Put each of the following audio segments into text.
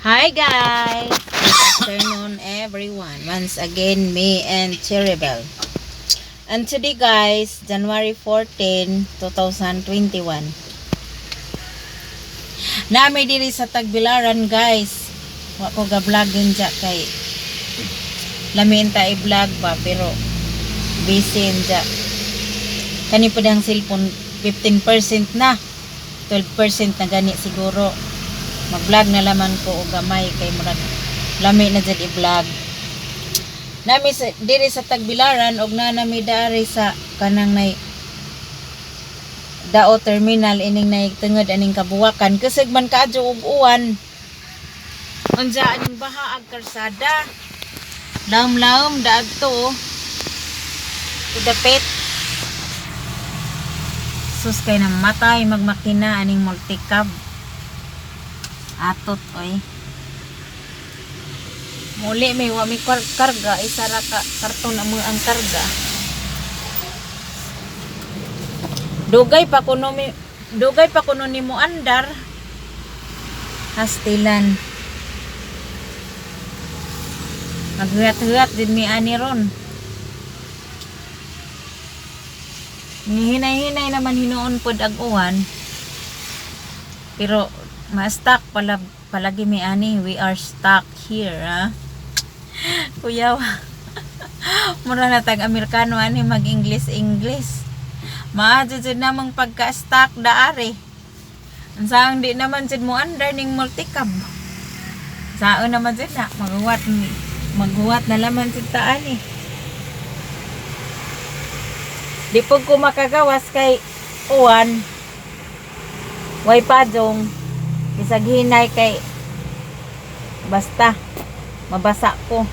Hi guys! Good afternoon, everyone. Once again, me and Cherrybell. And today guys, January 14, 2021. Nami diri sa Tagbilaran, guys. Wa ko ga vlog dyan kay lamiin ta i-vlog ba, pero busy dya. Kani pa ang cellphone, 15% na. 12% na gani siguro. Mag-vlog na laman ko og gamay kay murag lami na jud i-vlog. Nami sa, diri sa Tagbilaran og na nami dari sa kanang nay Dao Terminal ining nay tungod aning kabuwakan, kusog man kaadyo og uwan. Unsa aning baha ag karsada. Laom-laom daadto oh. To the pet. Sus, kay namatay magmakina aning multicab. Atot oy. Muli may wa mi karga, isa ra ka karton amo ang karga. Dugay pa kuno nimo andar. Hastilan. Maghuat-huat din mi ani ron. Nihinay-hinay naman hinuon pod ag uwan. Pero ma-stuck pala palagi mi ani, we are stuck here, ha. Kuya, mura na tag Amerikano ani mag-English English. Maadyo jud namang pagka-stuck daari. Ang di naman jud mo andar ning multicab. Saan naman jud na maghuwat maghuwat na laman jud ta ani. Di pud ko makagawas kay uwan. Way padong. Bisag hinay kay basta mabasa ko.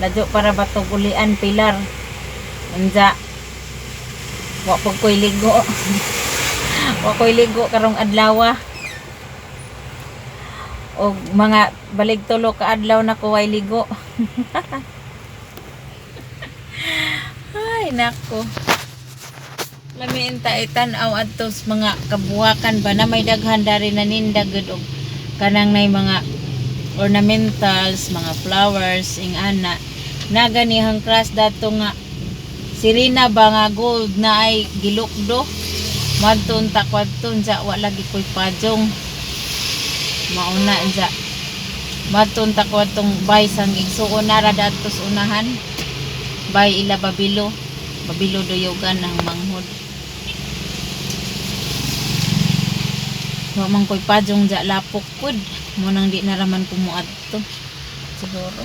Ladyo para batog ulian pilar. Unja. Wa pud ko'y ligo. Wa ko'y ligo karong adlaw. Og mga balig tulo ka adlaw na ko way ligo. Ay nako. Lamiin ta itan-aw adto sa mga kabuhakan ba na may daghan dari na ninda gud og kanang nay mga ornamentals, mga flowers, ing ana. Naganihang crush dato nga Sirena ba nga gold na ay gilukdo. Madton ta kwadton sa wa lagi ko'y pajong. Mauna sa madton ta kwadtong bay sang igsuon nara dadto sa unahan. Bay ila Babilo. Babilo duyogan ng manghod. Wa man ko'y pajong ja, lapok pud. Mo nang di na raman ko muadto. Siguro.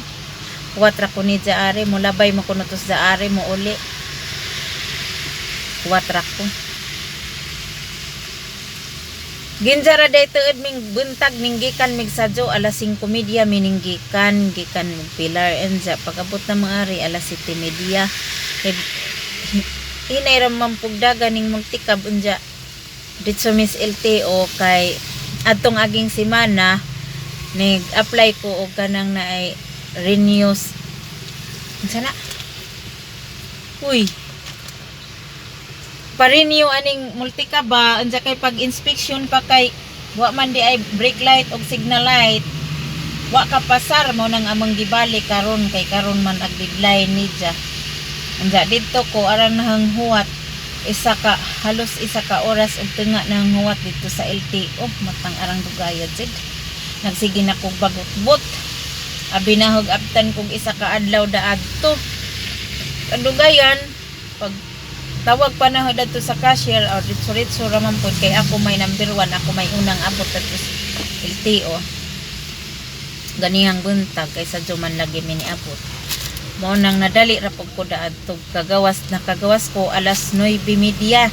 Kuwat ra ko ni ja ari, mo labay mo kuno to sa ari mo uli. Kuwat ra ko. Ginjara day tuod ming buntag ning gikan mig sadyo alas 5:30 mining gikan gikan mig Pilar enza, pag-abot na mga ari alas 7:30. Kay hinay ra man pugdaga ning multicab. Unja ditso Miss LTO kay adtong aging semana nag-apply ko og kanang naay renews, unsa na, uy, pa-renew aning multicab ba. Unsa kay pag inspection pa kay wa man di ay brake light og signal light, wa ka pasar, mo nang among gibalik karon kay karon man ag deadline ni dya. Unsa didto ko arang nahanghuwat isa ka halos isa ka oras og tunga nahanghuwat dito sa LTO. Matang arang dugaya jud, nagsige na kog bagot-bot, abi nahog abtan kog isa ka adlaw daadto kadugayan. Pag tawag pa na dadto sa cashier or ditso-ritso ra man pod kay ako may number 1, ako may unang abot adto sa LTO ganihang buntag kay sa man lagi mi niabot. Mao nang nadali ra pud ko daadto. Kagawas, nakagawas ko alas 9:30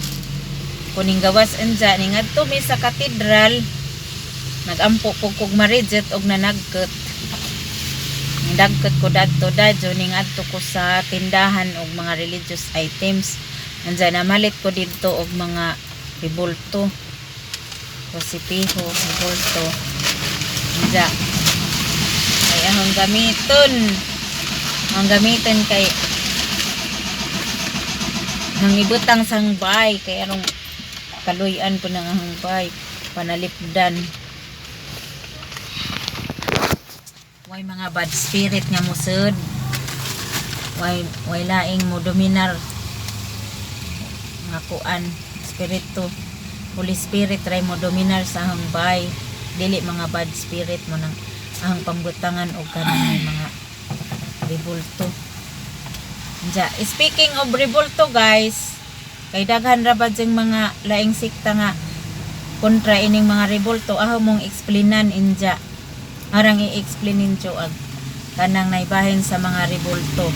kuning gawas. Anja ning adto mi sa katedral, nagampo ko kog marijet og nanagket. Ning dagket ko dadto dadyo, ning adto ko sa tindahan og mga religious items. Anja namalit ko didto og mga ribulto, rosipiho, ribulto. Anja ay ahong gamiton, ang gamiton kay ang ibutang sang bay kay arong kaluyan po ng ahong bay panalipdan. Way mga bad spirit nga musud. Way laing mo dominar nga kuan spirito. Holy Spirit ray mo dominar sa ahong bay. Dili mga bad spirit mo nang ahong pambutangan og kanang may mga rebulto. Diya, speaking of rebulto, guys, kay daghan ra ba dyang mga laing sikta nga kontra ining mga rebulto, aho mong explainan inja. Arang i-explain ninyo ag kanang naibahin sa mga rebulto.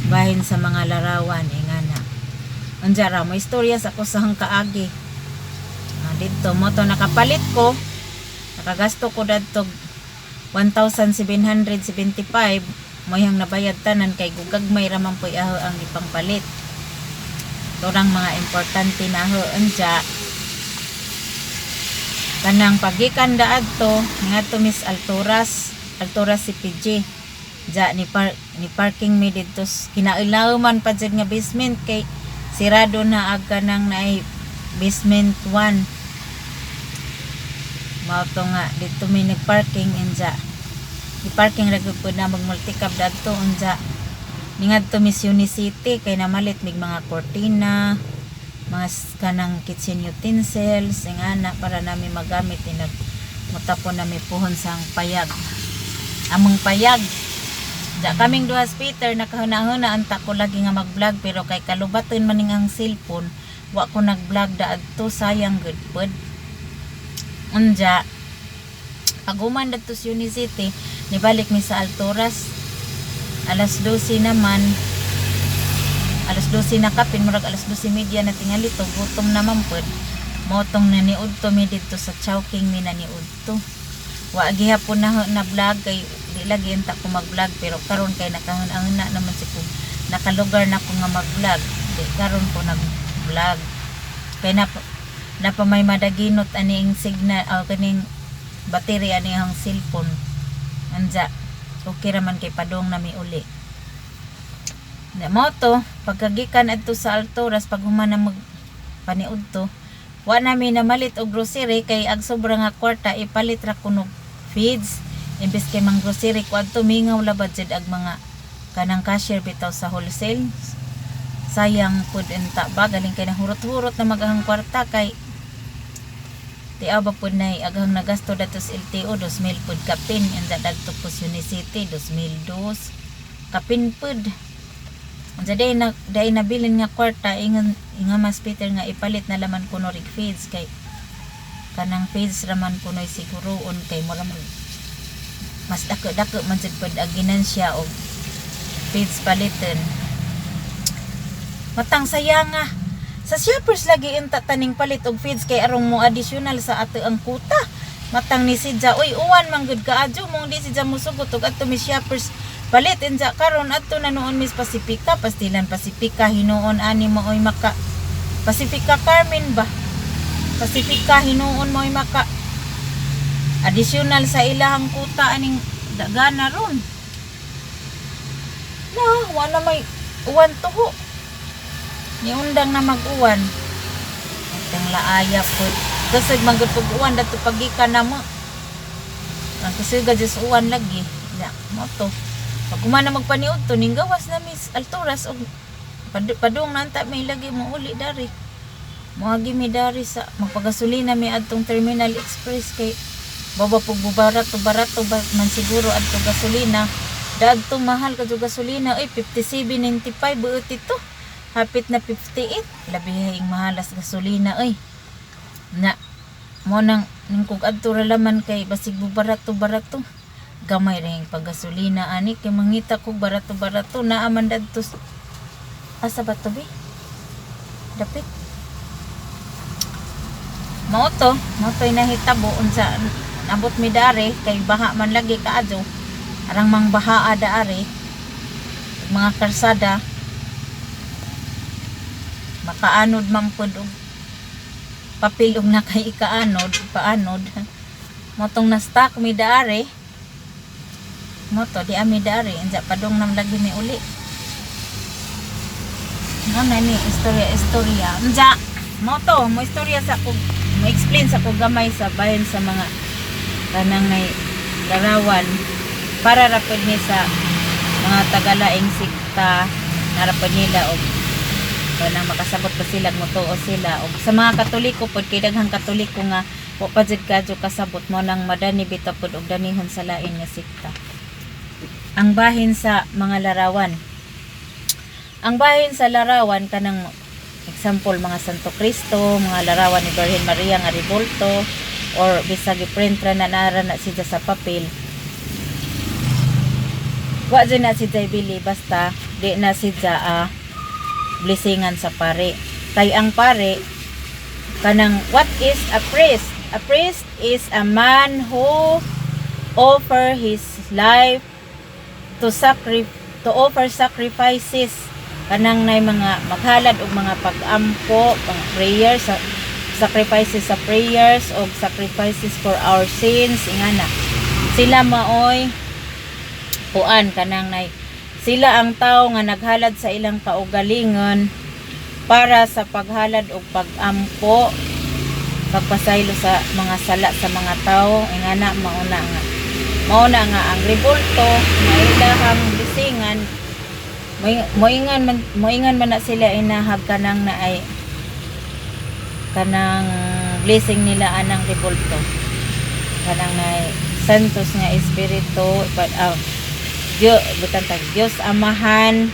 Bahin sa mga larawan ingana. Unja ra mo istorya sa kusang kaagi. Ah, dito mo to nakapalit ko. Nakagasto ko dadto 1,775 mo yang nabayad tanan kay gugagmay ra man poy aho ang ipangpalit. Torang mga importante na ho unja kanang pagikan da adto ngadto mis Alturas, Alturas CPG. Ja ni parking mi didto kinailaw man pa jud nga basement kay sirado na ag kanang naay basement 1. Mao to nga didto mi nagparking. Unja i-parking ra gyud pud na mag multicab dadto. Unja ningadto mis Unicity kay namalit mig mga kortina, mga kanang kitchen utensils ingana para nami magamit inag mutapon nami puhon sa ang payag, among payag. Ja kaming duhas Peter nakahuna-huna anta ko lagi nga mag-vlog, pero kay kalubaton man ning ang cellphone, wa ko nag-vlog da adto, sayang gud pod. Unja paguman dadto sa Unicity, nibalik mi sa Alturas alas 12 naman, alas 12 na kapin, murag alas 12:30 na tingali to. Gutom naman pod, mao tong naniudto mi didto sa Chowking mi naniudto. Wa gihapon na na vlog kay di lagi unta ko mag-vlog, pero karon kay nakahuna-huna naman si kung nakalugar na ko nga mag-vlog, di karon ko nag-vlog kay napa may madaginot aning signal o kaning battery ani ang cellphone. Anja okay ra man kay padong nami uli na mo to. Pagkagikan adto sa Alturas, pag human na mag paniudto, wa nami namalit og grocery kay ag sobra nga kwarta ipalit ra kuno feeds imbes kay mang grocery ko adto. Mingaw labad jud ag mga kanang cashier bitaw sa wholesale. Sayang pud unta ba, galing kay nahurot-hurot na magahang kwarta kay tiaw ba pud nay aghang nagasto dato sa LTO, 2,000 pud kapin. Unsa dagto po sa Unicity, 2,002 kapin pud. Unsa day na day nabilin nga kwarta, ingon inga mas Peter nga ipalit na laman kuno rig feeds kay kanang feeds raman kuno'y siguroon kay mura mag mas dako-dako man jud pud ang ginansya og feeds paliton. Matang sayang nga sa Shoppers lagi unta taning palit og feeds kay arong mo additional sa ato ang kuta. Matang ni sidya, "Uy, uwan man gud kaadyo mong di sidya musugot og adto mi Shoppers palit." Inja karon adto na noon mis Pacifica, pastilan Pacifica hinuon ani mo oy maka Pacifica Carmen ba, Pacifica hinuon mo oy maka additional sa ilahang kuta aning dagana ron na wala may uwan tuho. Niundang na mag-uwan. Atang laaya po. Kasi manggod pag uwan dato pagikan na mo. Ang kasi sa uwan lagi. Ya, mo to. Pag kumana magpaniud to, ning gawas na mis Alturas og padung na anta may lagi mo uli dari. Moagi mi dari sa magpagasolina mi adtong Terminal Express kay baba pug barato barato ba man siguro adto gasolina. Dadto mahal kadto gasolina oy, 57.95 buot ito. Hapit na 58. Labi ing mahalas gasolina oy. Na mo nang ning kog adto ra laman kay basig barato barato. Gamay ra yung paggasolina ani kay mangita kog barato barato naa man dadto. Asa ba to bi? Dapit. Mao to nahitabo. Unsa nabot mi dare kay baha man lagi kaadyo. Arang mang baha daare mga karsada, makaanod man pud og papel og na kay ikaanod paanod. Mo tong na-stuck mi daare, mo to di ami daare. Unsa padung nam lagi mi uli. Mo na ni istorya istorya. Unja mo to mo istorya sa kog mo explain sa kog gamay sa bahin sa mga kanang nay larawan para ra pud ni sa mga tagalaing sikta nara pud nila og kanang makasabot pa sila, mutuo sila. Og sa mga Katoliko pod, kay daghang Katoliko nga wa pa jud kadyo kasabot mo nang madani bitaw pod og danihon sa lain nga sikta. Ang bahin sa mga larawan, ang bahin sa larawan, kanang example mga Santo Cristo, mga larawan ni Virgin Maria nga rebulto or bisag i-print ra na, nara na siya sa papel, wa jud na siya ibili basta di na siya blessingan sa pare. Kay ang pare kanang, what is a priest? A priest is a man who offer his life to offer sacrifices, kanang nay mga maghalad og mga pag-ampo, mga prayers, sacrifices sa prayers og sacrifices for our sins, ingana sila. Maoy kuan, kanang nay sila ang tao nga naghalad sa ilang kaugalingon para sa paghalad og pag-ampo, pagpasaylo sa mga sala sa mga tao, ingana. Mauna nga ang rebulto nga ilahang blessingan, moingan man na sila inahag kanang na ay kanang blessing nila anang rebulto, kanang na Santos nga Espiritu, but Dios butang tag Dios Amahan,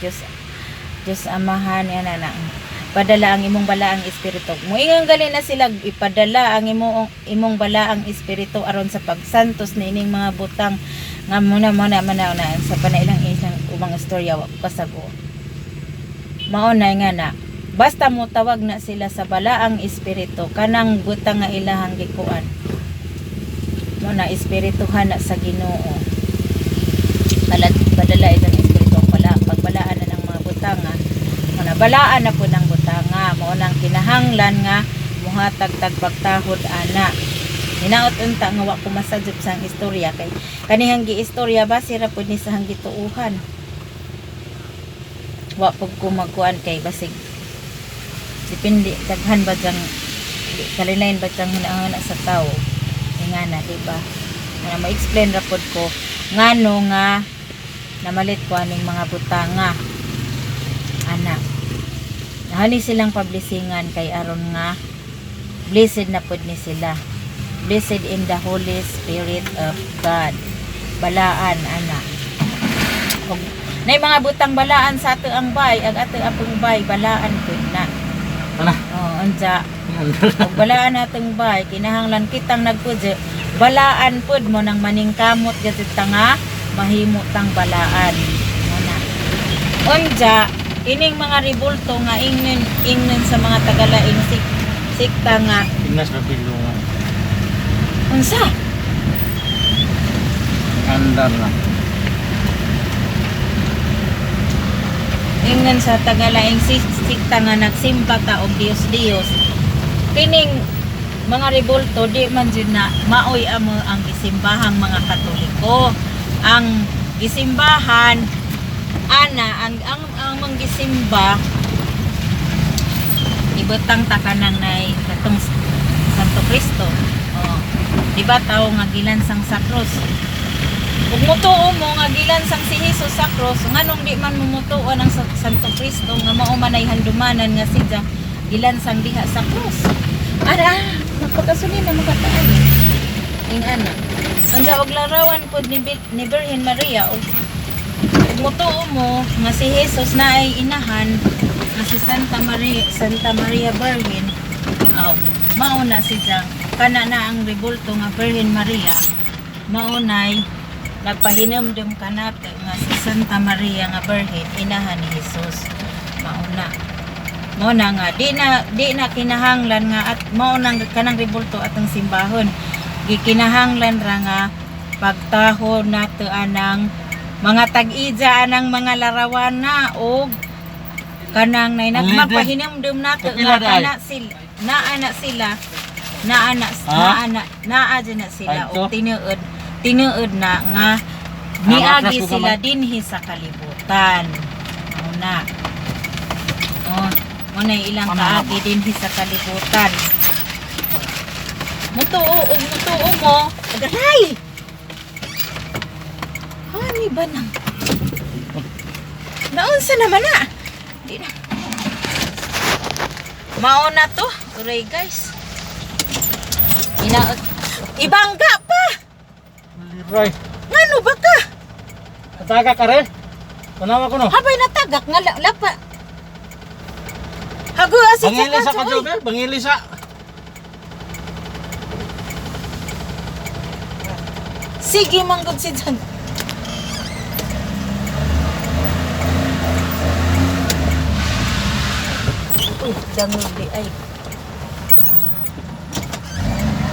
Dios Dios Amahan yan na padala ang imong balaang espiritu. Moingon gali na sila, ipadala ang imong imong balaang espiritu aron sa pagsantos na ining mga butang nga muna muna mana na sa panailang isang ubang istorya, wa ko kasabo. Mao na nga na basta mo tawag na sila sa balaang espiritu, kanang butang nga ilahang gikuan mo na espirituhan na sa Ginoo. Balad badala itong espiritu ang bala, pagbalaan na ng mga butanga mo na, balaan na po ng butanga. Mao nang kinahanglan nga muhatag tag pagtahod ana. Hinaot unta nga wa ko masajop sa istorya, kay kanihang giistorya base ra pud ni sa gituuhan. Wa pud ko magkuan kay basig depende daghan ba diyang kalilain ba diyang huna sa tao, ingana, di ba? Ana, ma-explain ra pod ko ngano nga namalit ko aning mga butanga ana. Hani silang pablisingan kay aron nga blessed na pod ni sila, blessed in the Holy Spirit of God, balaan ana. Og nay mga butang balaan sa ato ang bay, ang ato apong bay balaan pud na. Ana. Oh, unsa? Og balaan natong bay, kinahanglan kitang nagpudyo balaan pud mo nang maningkamot gid ta nga mahimo tang balaan mo na. Unja ining mga rebulto nga ingnon ingnon sa mga tagalaing sikta nga Ignas Rapilo nga. Unsa? Andar na. Ingnon sa tagalaing sikta nga nagsimba ta og Dios Dios, kining mga rebulto di man jud na maoy amo ang gisimbahang mga Katoliko. Ang gisimbahan ana, ang manggisimba, ibutang ta kanang nay katong Santo Cristo, oh, di ba, tawo nga gilansang sa krus? Ug mutuo mo nga gilansang si Jesus sa krus, nganong di man mo mutuo ang Santo Cristo nga mao man ay handumanan nga siya gilansang diha sa krus? Ara, magpakasuli na makataan. Ing ana. Unsa og larawan pod ni Virgin Maria, og ug mutuo mo nga si Jesus na ay inahan nga si Santa Maria, Santa Maria Virgin. Aw, mao na siya kana na ang rebulto nga Virgin Maria, mao nay nagpahinumdum kanato nga si Santa Maria nga Virgin inahan ni Jesus. Mao na. Mao na nga di na kinahanglan nga at mao nang kanang rebulto atong simbahon. Gikinahanglan ra nga pagtaho nato anang mga tag-ija anang mga larawan na og kanang nay Ang leader. nagpahinumdum nato Kapila nga daay. kana sila naa na sila, naa na Ha? naa na naa dyan na sila Adto? og tinuod tinuod na nga Ah, niagi matras ko sila gamay. dinhi sa kalibutan. Mao na. Oh, mao na ilang Ano kaagi dinhi sa kalibutan. Mutuo og mutuo mo, agaray. Uray ba nang? Naunsa naman na? Di na. Mao na to. Uray, guys. Ina Ibangga pa. Liray. Ngano ba ka? Ataga ka rin. Tanawa ko no. Habay natagak nga lapa. Hago asin Bangili sa sa ka, kadyo. Joker. Bangili sa. Sige, manggod si Jan. Uy, dangog di ay.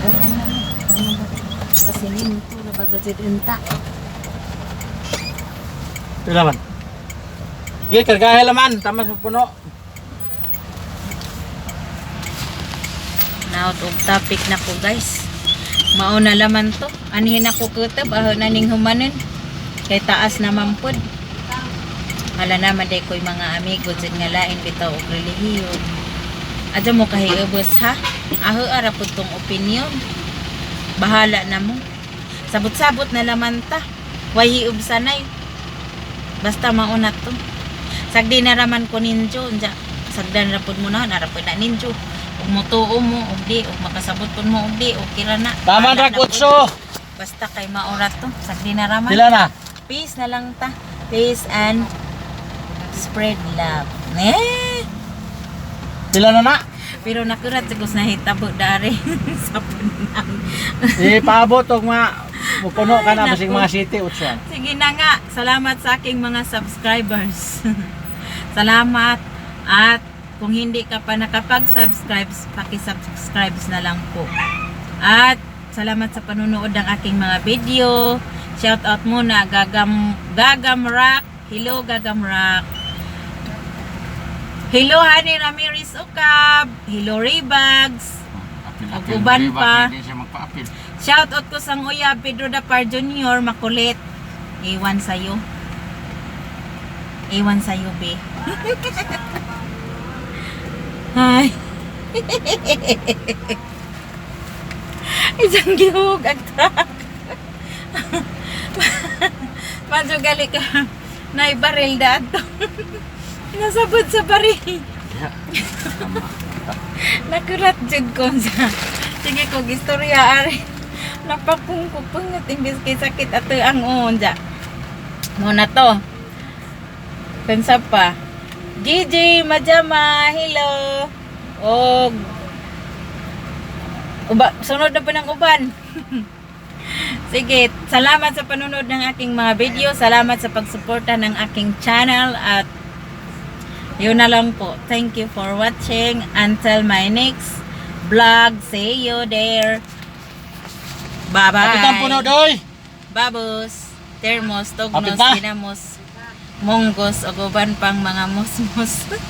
Uy, ano na, ano ba? Kasi ninto na baga dyan unta. Pila man. Gil, kargahe laman. Tamas mo puno. Naot og topic na ko, guys. Mao na laman to. Anhin ako kutob, ahon na ning humanon. Kay taas naman pod. Hala naman day ko'y mga amigo dyan nga lain bitaw og relihiyon. Adya mo kahiubos ha? Aho ara pud tong opinion. Bahala na mo. Sabot-sabot na laman ta. Way hiub sanay. Basta mauna to. Sagdi na raman ko ninjo. Unja, sagdan ra pud mo na, nara pud na ninjo. Ug motuo mo, ug di, ug makasabot pud mo, ug di, okay ra na. Taman Bahala ra na pud. kutso. Basta kay maura to. Sagdi na raman. Pila na. Peace na lang ta. Peace and spread love. Eh! Pila na na. Pero nakurat sa kus nahitabo dari sa punang. Ipaabot og mga mupuno ka na Ay, basig naku. mga city utso. Sige na nga. Salamat sa aking mga subscribers. Salamat. At kung hindi ka pa nakapag-subscribe, paki-subscribe na lang po. At salamat sa panunood ng aking mga video. Shout out muna Gagam Gagam Rock. Hello, Gagam Rock. Hello, Honey Ramirez Ukab. Hello, Raybags. Apil, apil, uban pa. Hindi siya magpa-apil. Shout out ko sang uya Pedro Dapar Jr. Makulit. Iwan sa'yo. Iwan sa'yo, be. Hi. Isang gihug ang truck. Madyo gali ka. Nay baril da ato. Nasabot sa baril. Nakurat jud ko sa. Sige ko gistorya ari. Napakong ko pangat imbis kay sakit ato ang unja. Muna to. Kansa pa. GG Majama, hello. Og uba, sunod na pa ng uban. Sige, salamat sa panunod ng aking mga video. Salamat sa pagsuporta ng aking channel at yun na lang po. Thank you for watching. Until my next vlog. See you there. Bye-bye. Apit ang puno doy. Babos, termos, tugnos, Apit na. ginamos, munggos, ug uban pang mga musmos.